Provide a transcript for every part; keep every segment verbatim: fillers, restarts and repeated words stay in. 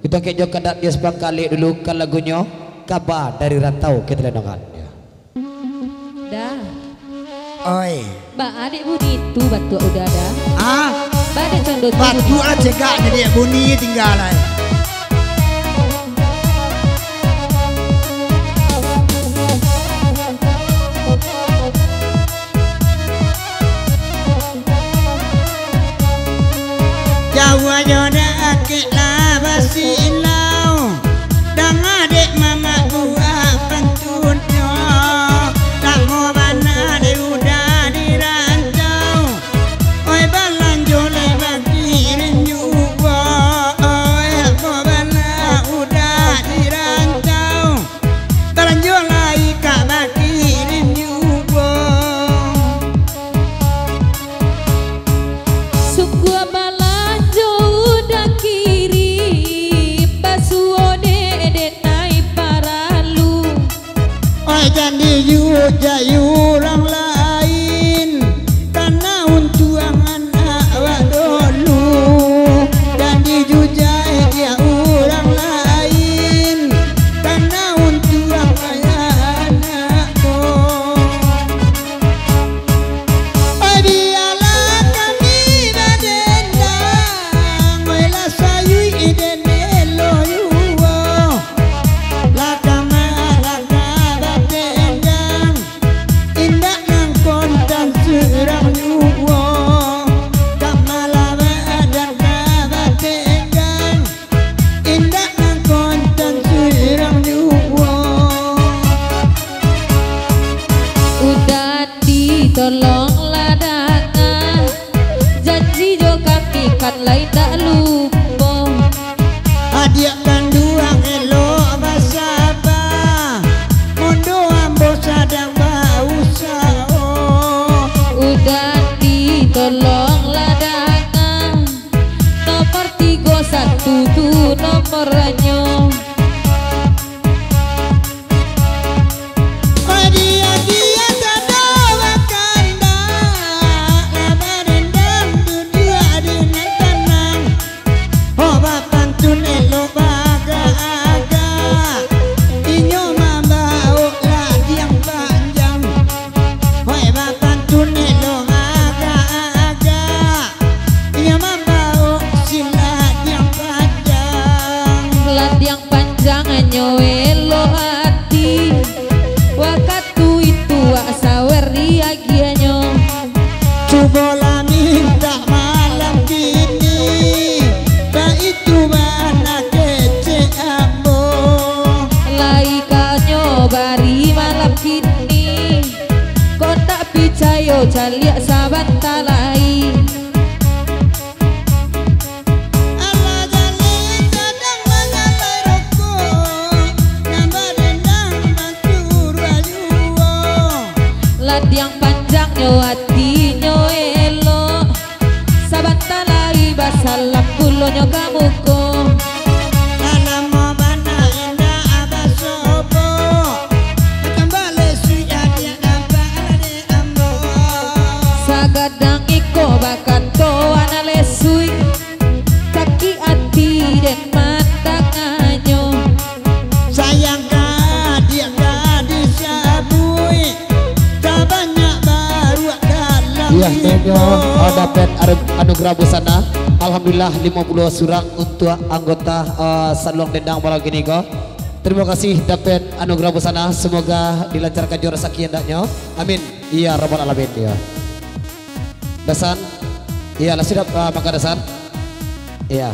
Kito kek jo kandak Yus Pangkalik dulu ka lagunyo Kaba dari Rantau, kito lendongkan. Ya. Dah. Oi. Ba, adik bunyi tu batuak udah dah. Ah? Ba, adik condo tu bunyi. Batuak lah cegak jadi bunyi tinggal lah. Jauah jo dakek lah basilau, danga dek mamak buah pantunnyo, lamo bana dek udah di rantau. Oi, balanjo lai bakirim juo, oi, lamo bana udah di rantau. Talanjua lai ka bakirim juo. Sungguah balanjo udah kirim, basuo dek, dek nai paralu. Oi, jan dijuo-juo urang lain, kana untuang anak awak dulu, jan dijujai dek urang lain, kana untuang anak ko. Oi, bialah kami badendang, oi, lah sayuik den elo juo, lah kama, lah ka badendang. Indak nangkontan surang juo, kama lah badan ka batenggang. Indak nangkontan surang juo. Udah ditolong lah danga, janji jo kami kan lai indak lupo. Adiak kanduang elok basaba, mondo ambo sadang bausaho. Udah ditolong lah danga, nomor tigo satu tu nomornyo. Oi, dia-dia sadang bakandak, lah badendang duduak di nan tanang. Ho, bapantun elok baagak-agak, inyo mambaok ladiang panjang. Hoi, bapantun elok baagak-agak, inyo mambaok si ladiang panjang. Ladiang panjang nyo elok ati, wakatu itu wak sawer di agiahnyo. Cubolah mintak malam kini, baitu bana kecek ambo. Lai ka nyo bari malam kini, kok ndak picayo caliak sabanta lai. Alah jaleh sadang mangalai rokok, nan badendang basuruah juo. Ladiang panjangnyo atinyo elok, sabanta lai basalam pulonyo ka muko. Lah lamo bana indak basobok, macam baleh suik adiak nampak lah dek ambo. Sagadang iko bakato anak lesuik, sakik ati den mandangannyo. Sayang ka adiak ka disabuik, sabanyak baruak dalam. Iya, iko. Dapek aru-, anugerah busana. Alhamdulillah, limo puluah surang untuak anggota, eh, Saluang Dendang malam kini ko. Tarimo kasih dapek anugerah busana. Semoga dilancarkan jo rasaki andaknyo. Amin. Ya Rabbal Alamin, ya. Dasan. Iyolah, sudah, ah, mangko Dasan. Iya.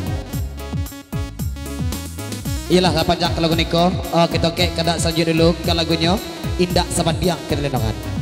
Iyolah, lah panjang ka lagu niko. Ah, kito kek kandak salanjuik dulu ka lagunyo Indak Sabandiang, kito lendongan.